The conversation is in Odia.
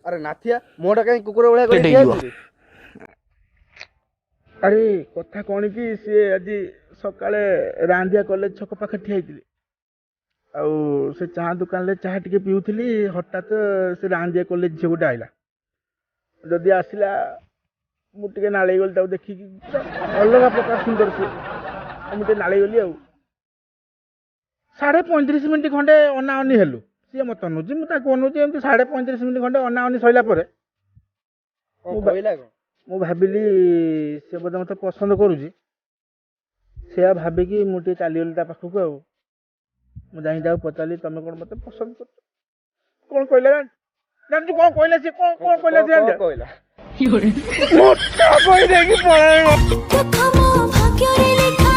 ଆରେ ନାଥିଆ, ମୁହଁଟା କାହିଁ କୁକୁର ଭଳିଆ କରି ଠିଆ ହେଇଛୁ? ଆରେ, କଥା କ'ଣ କି, ସିଏ ଆଜି ସକାଳେ ରାନ୍ଧିଆ କଲେଜ ଛକ ପାଖରେ ଠିଆ ହେଇଥିଲି ଆଉ ସେ ଚାହା ଦୋକାନରେ ଚାହା ଟିକେ ପିଉଥିଲି। ହଠାତ୍ ସେ ରାନ୍ଧିଆ କଲେଜ ଝିଅ ଗୋଟେ ଆଇଲା। ଯଦି ଆସିଲା, ମୁଁ ଟିକେ ନାଳେଇ ଗଲି ତାକୁ ଦେଖିକି। ପୁରା ଅଲଗା ପ୍ରକାର ସୁନ୍ଦର ସିଏ ଆଉ ମୁଁ ଟିକେ ନାଳେଇ ଗଲି। ଆଉ 35.5 ମିନିଟ୍ ଖଣ୍ଡେ ଅନାଅନି ହେଲୁ। ସିଏ ମୋତେ ଅନଉଛି, ମୁଁ ତାକୁ ଅନଉଛି। ଏମିତି 35.5 ମିନିଟ୍ ଖଣ୍ଡେ ଅନାଅନି ସରିଲା ପରେ କଣ କହିଲା କଣ? ମୁଁ ଭାବିଲି ସେ ବୋଧେ ମୋତେ ପସନ୍ଦ କରୁଛି। ସେୟା ଭାବିକି ମୁଁ ଟିକେ ଚାଲିଗଲି ତା ପାଖକୁ। ଆଉ ମୁଁ ଯାଇକି ତାକୁ ପଚାରିଲି, "ତମେ କ'ଣ ମୋତେ ପସନ୍ଦ କରୁଛ?" କ'ଣ କହିଲା ଜାଣିଛୁ? କ'ଣ କହିଲା ସିଏ? କ'ଣ କ'ଣ କହିଲା ସିଏ କଣ ଜାଣିଛ? କହିଲା? ମୋଟା କହିଦେଇକି ପଳେଇବ। ପ୍ରଥମ ଭାଗ୍ୟରେ ଲେଖା।